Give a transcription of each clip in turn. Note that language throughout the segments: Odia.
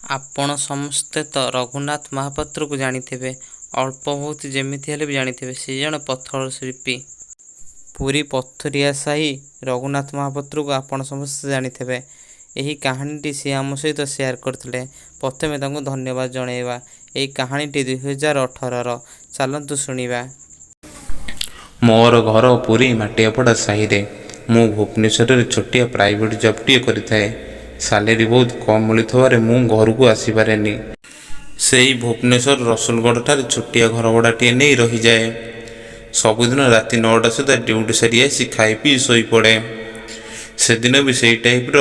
ଆପଣ ସମସ୍ତେ ତ ରଘୁନାଥ ମହାପାତ୍ରକୁ ଜାଣିଥିବେ। ଅଳ୍ପ ବହୁତ ଯେମିତି ହେଲେ ବି ଜାଣିଥିବେ। ସେ ଜଣେ ପଥର ଶିଳ୍ପୀ। ପୁରୀ ପଥୁରିଆ ସାହି ରଘୁନାଥ ମହାପାତ୍ରକୁ ଆପଣ ସମସ୍ତେ ଜାଣିଥିବେ। ଏହି କାହାଣୀଟି ସିଏ ଆମ ସହିତ ସେୟାର କରିଥିଲେ। ପ୍ରଥମେ ତାଙ୍କୁ ଧନ୍ୟବାଦ ଜଣାଇବା। ଏହି କାହାଣୀଟି 2018ର। ଚାଲନ୍ତୁ ଶୁଣିବା। ମୋର ଘର ପୁରୀ ମାଟିଆପଡ଼ା ସାହିରେ। ମୁଁ ଭୁବନେଶ୍ୱରରେ ଛୋଟିଆ ପ୍ରାଇଭେଟ୍ ଜବ୍ଟିଏ କରିଥାଏ। ସାଲେରୀ ବହୁତ କମ୍ ମିଳୁଥିବାରୁ ମୁଁ ଘରକୁ ଆସିପାରେନି। ସେଇ ଭୁବନେଶ୍ୱର ରସୁଲଗଡ଼ଠାରେ ଛୋଟିଆ ଘର ଭଡ଼ାଟିଏ ନେଇ ରହିଯାଏ। ସବୁଦିନ ରାତି 9ଟା ସୁଦ୍ଧା ଡ୍ୟୁଟି ସାରି ଆସି ଖାଇ ପିଇ ଶୋଇପଡ଼େ। ସେଦିନ ବି ସେଇ ଟାଇପ୍ର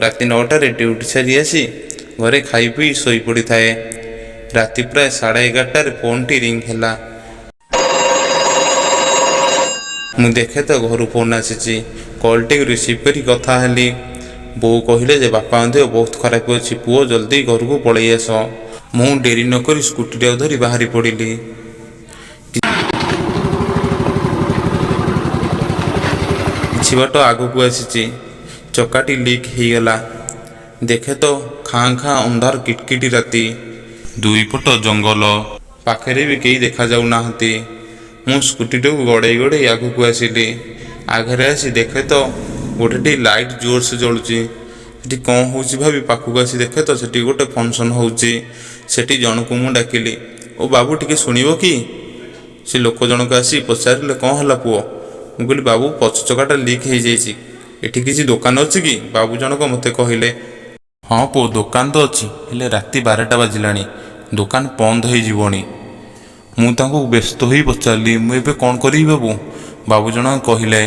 ରାତି 9ଟାରେ ଡ୍ୟୁଟି ସାରି ଆସି ଘରେ ଖାଇ ପିଇ ଶୋଇପଡ଼ିଥାଏ। ରାତି ପ୍ରାୟ 11:30ରେ ଫୋନ୍ଟି ରିଙ୍ଗ ହେଲା। ମୁଁ ଦେଖେ ତ ଘରୁ ଫୋନ୍ ଆସିଛି। କଲ୍ଟିକୁ ରିସିଭ୍ କରି କଥା ହେଲି। ବୋଉ କହିଲେ ଯେ ବାପାଙ୍କ ଦେହ ବହୁତ ଖରାପ ଅଛି, ପୁଅ ଜଲ୍ଦି ଘରକୁ ପଳେଇ ଆସ। ମୁଁ ଡେରି ନକରି ସ୍କୁଟିଟାକୁ ଧରି ବାହାରି ପଡ଼ିଲି। କିଛି ବାଟ ଆଗକୁ ଆସିଛି, ଚକାଟି ଲିକ୍ ହେଇଗଲା। ଦେଖେ ତ ଖାଁ ଖାଁ ଅନ୍ଧାର, କିଟକିଟି ରାତି। ଦୁଇପଟ ଜଙ୍ଗଲ, ପାଖରେ ବି କେହି ଦେଖାଯାଉନାହାନ୍ତି। ମୁଁ ସ୍କୁଟିଟାକୁ ଗଡ଼େଇ ଗଡ଼େଇ ଆଗକୁ ଆସିଲି। ଆଗରେ ଆସି ଦେଖେ ତ ଗୋଟେଟି ଲାଇଟ୍ ଜୋରସେ ଜଳୁଛି। ସେଠି କ'ଣ ହେଉଛି ଭାବି ପାଖକୁ ଆସି ଦେଖେ ତ ସେଠି ଗୋଟେ ଫଙ୍କସନ୍ ହେଉଛି। ସେଠି ଜଣକୁ ମୁଁ ଡାକିଲି, ଓ ବାବୁ, ଟିକେ ଶୁଣିବ କି? ସେ ଲୋକ ଜଣକ ଆସି ପଚାରିଲେ, କ'ଣ ହେଲା ପୁଅ? ମୁଁ କହିଲି, ବାବୁ, ପଛ ଚକାଟା ଲିକ୍ ହେଇଯାଇଛି, ଏଠି କିଛି ଦୋକାନ ଅଛି କି? ବାବୁ ଜଣକ ମୋତେ କହିଲେ, ହଁ ପୁଅ, ଦୋକାନ ତ ଅଛି, ହେଲେ ରାତି 12ଟା ବାଜିଲାଣି, ଦୋକାନ ବନ୍ଦ ହେଇଯିବଣି। ମୁଁ ତାଙ୍କୁ ବ୍ୟସ୍ତ ହୋଇ ପଚାରିଲି, ମୁଁ ଏବେ କ'ଣ କରିବି ବାବୁ? ବାବୁ ଜଣକ କହିଲେ,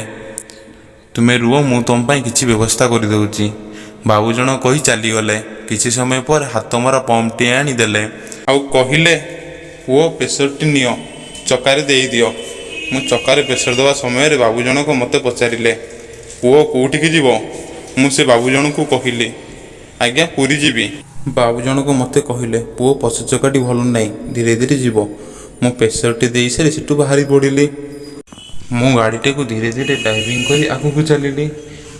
ତୁମେ ରୁହ, ମୁଁ ତୁମ ପାଇଁ କିଛି ବ୍ୟବସ୍ଥା କରିଦେଉଛି। ବାବୁ ଜଣକ କହି ଚାଲିଗଲେ। କିଛି ସମୟ ପରେ ହାତମରା ପମ୍ପଟିଏ ଆଣି ଦେଲେ ଆଉ କହିଲେ, ପୁଅ, ପ୍ରେସରଟି ନିଅ, ଚକାରେ ଦେଇଦିଅ। ମୁଁ ଚକାରେ ପ୍ରେସର ଦେବା ସମୟରେ ବାବୁ ଜଣକ ମୋତେ ପଚାରିଲେ, ପୁଅ, କେଉଁଠିକି ଯିବ? ମୁଁ ସେ ବାବୁ ଜଣଙ୍କୁ କହିଲି, ଆଜ୍ଞା, ପୁରୀ ଯିବି। ବାବୁ ଜଣକ ମୋତେ କହିଲେ, ପୁଅ, ପଛ ଚକାଟି ଭଲ ନାହିଁ, ଧୀରେ ଧୀରେ ଯିବ। ମୁଁ ପ୍ରେସରଟି ଦେଇସାରି ସେଠୁ ବାହାରି ପଡ଼ିଲି। ମୁଁ ଗାଡ଼ିଟାକୁ ଧୀରେ ଧୀରେ ଡ୍ରାଇଭିଂ କରି ଆଗକୁ ଚାଲିଲି।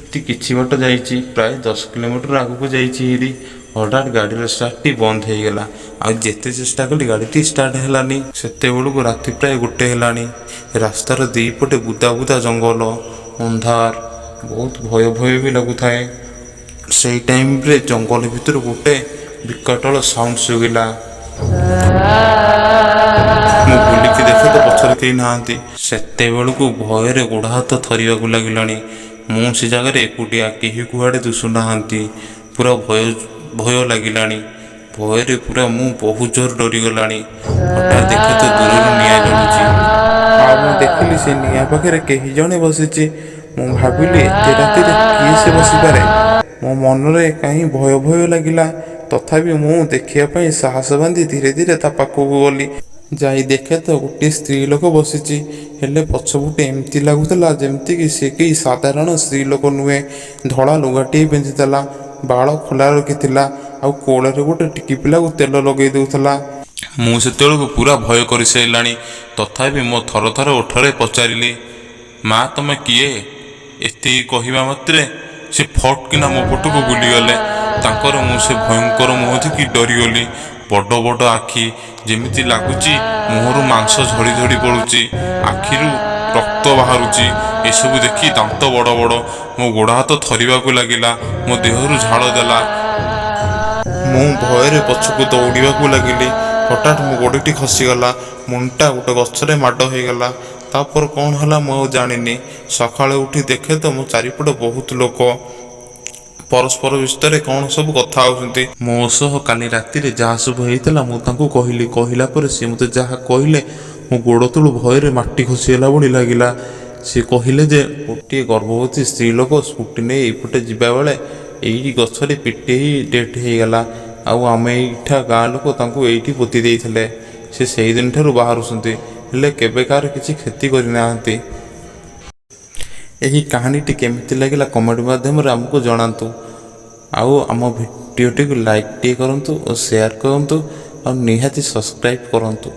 ଏଠି କିଛି ବାଟ ଯାଇଛି, ପ୍ରାୟ 10 କିଲୋମିଟର ଆଗକୁ ଯାଇଛି ହେରି, ହଠାତ୍ ଗାଡ଼ିର ଷ୍ଟାର୍ଟଟି ବନ୍ଦ ହେଇଗଲା। ଆଉ ଯେତେ ଚେଷ୍ଟା କଲି, ଗାଡ଼ିଟି ଷ୍ଟାର୍ଟ ହେଲାନି। ସେତେବେଳକୁ ରାତି ପ୍ରାୟ 1 ହେଲାଣି। ରାସ୍ତାର ଦୁଇପଟେ ବୁଦା ବୁଦା ଜଙ୍ଗଲ, ଅନ୍ଧାର, ବହୁତ ଭୟ ଭୟ ବି ଲାଗୁଥାଏ। ସେଇ ଟାଇମ୍ରେ ଜଙ୍ଗଲ ଭିତରୁ ଗୋଟେ ବିକଟଳ ସାଉଣ୍ଡ ଶୁଭିଲା। ମୁଁ ବୁଲିକି ଦେଖେ ତ ପଛରେ କେହି ନାହାନ୍ତି। ସେତେବେଳକୁ ଭୟରେ ଗୋଡ଼ ହାତ ଥରିବାକୁ ଲାଗିଲାଣି। ମୁଁ ସେ ଜାଗାରେ ଏକୁଟିଆ, କେହି କୁଆଡ଼େ ଦିଶୁନାହାନ୍ତି। ପୁରା ଭୟ ଭୟ ଲାଗିଲାଣି। ଭୟରେ ପୁରା ମୁଁ ବହୁତ ଜୋର ଡରିଗଲାଣି। ହଠାତ୍ ଦେଖେ ତ ଦୂରରୁ ନିଆଁ ଜଳୁଛି ଆଉ ମୁଁ ଦେଖିଲି ସେ ନିଆଁ ପାଖରେ କେହି ଜଣେ ବସିଛି। ମୁଁ ଭାବିଲି, ଏତେ ରାତିରେ କିଏ ସେ ବସିପାରେ? ମୋ ମନରେ କାହିଁ ଭୟ ଭୟ ଲାଗିଲା। ତଥାପି ମୁଁ ଦେଖିବା ପାଇଁ ସାହସ ବାନ୍ଧି ଧୀରେ ଧୀରେ ତା ପାଖକୁ ଗଲି। ଯାଇ ଦେଖେ ତ ଗୋଟିଏ ସ୍ତ୍ରୀ ଲୋକ ବସିଛି। ହେଲେ ପଛପଟୁ ଏମିତି ଲାଗୁଥିଲା ଯେମିତିକି ସେ କେହି ସାଧାରଣ ସ୍ତ୍ରୀ ଲୋକ ନୁହେଁ। ଧଳା ଲୁଗାଟିଏ ପିନ୍ଧିଥିଲା, ବାଳ ଖୋଲା ରଖିଥିଲା ଆଉ କୋଳରେ ଗୋଟେ ଟିକି ପିଲାକୁ ତେଲ ଲଗେଇ ଦେଉଥିଲା। ମୁଁ ସେତେବେଳକୁ ପୁରା ଭୟ କରିସାରିଲାଣି। ତଥାପି ମୋ ଥର ଥର ଓଠରେ ପଚାରିଲି, ମା, ତମେ କିଏ? ଏତିକି କହିବା ମାତ୍ରେ ସେ ଫଟ୍ କିନା ମୋ ପଟକୁ ବୁଲିଗଲେ। ତାଙ୍କର ମୁଁ ସେ ଭୟଙ୍କର ମୁହଁ ଦେଖି ଡରିଗଲି। ବଡ଼ ବଡ଼ ଆଖି, ଯେମିତି ଲାଗୁଛି ମୁହଁରୁ ମାଂସ ଝଡ଼ି ଝଡ଼ି ପଡ଼ୁଛି, ଆଖିରୁ ରକ୍ତ ବାହାରୁଛି। ଏସବୁ ଦେଖି ଦାନ୍ତ ବଡ଼ ବଡ଼। ମୋ ଗୋଡ଼ ହାତ ଥରିବାକୁ ଲାଗିଲା, ମୋ ଦେହରୁ ଝାଳ ଦେଲା। ମୁଁ ଭୟରେ ପଛକୁ ଦୌଡ଼ିବାକୁ ଲାଗିଲି। ହଠାତ୍ ମୋ ଗୋଡ଼ଟି ଖସିଗଲା, ମୁଣ୍ଡଟା ଗୋଟେ ଗଛରେ ମାଡ଼ ହେଇଗଲା। ତାପରେ କ'ଣ ହେଲା ମୁଁ ଆଉ ଜାଣିନି। ସକାଳେ ଉଠି ଦେଖେ ତ ମୋ ଚାରିପଟେ ବହୁତ ଲୋକ ପରସ୍ପର ବିଷୟରେ କ'ଣ ସବୁ କଥା ହେଉଛନ୍ତି। ମୋ ସହ କାଲି ରାତିରେ ଯାହା ସବୁ ହେଇଥିଲା ମୁଁ ତାଙ୍କୁ କହିଲି। କହିଲା ପରେ ସିଏ ମୋତେ ଯାହା କହିଲେ, ମୋ ଗୋଡ଼ ତଳୁ ଭୟରେ ମାଟି ଖସିଗଲା ଭଳି ଲାଗିଲା। ସିଏ କହିଲେ ଯେ ଗୋଟିଏ ଗର୍ଭବତୀ ସ୍ତ୍ରୀ ଲୋକ ସ୍କୁଟି ନେଇ ଏଇପଟେ ଯିବାବେଳେ ଏଇ ଗଛରେ ପିଟି ହେଇ ଡେଥ୍ ହେଇଗଲା ଆଉ ଆମେ ଏଇଠା ଗାଁ ଲୋକ ତାଙ୍କୁ ଏଇଠି ପୋତି ଦେଇଥିଲେ। ସେ ସେଇଦିନଠାରୁ ବାହାରୁଛନ୍ତି, ହେଲେ କେବେ କାହାର କିଛି କ୍ଷତି କରିନାହାନ୍ତି। ଏହି କାହାଣୀଟି କେମିତି ଲାଗିଲା, କମେଣ୍ଟ ମାଧ୍ୟମରେ ଆମକୁ ଜଣାନ୍ତୁ। ଆଉ ଆମ ଭିଡ଼ିଓଟିକୁ ଲାଇକ୍ ଟିଏ କରନ୍ତୁ ଓ ସେୟାର କରନ୍ତୁ ଆଉ ନିହାତି ସବସ୍କ୍ରାଇବ୍ କରନ୍ତୁ।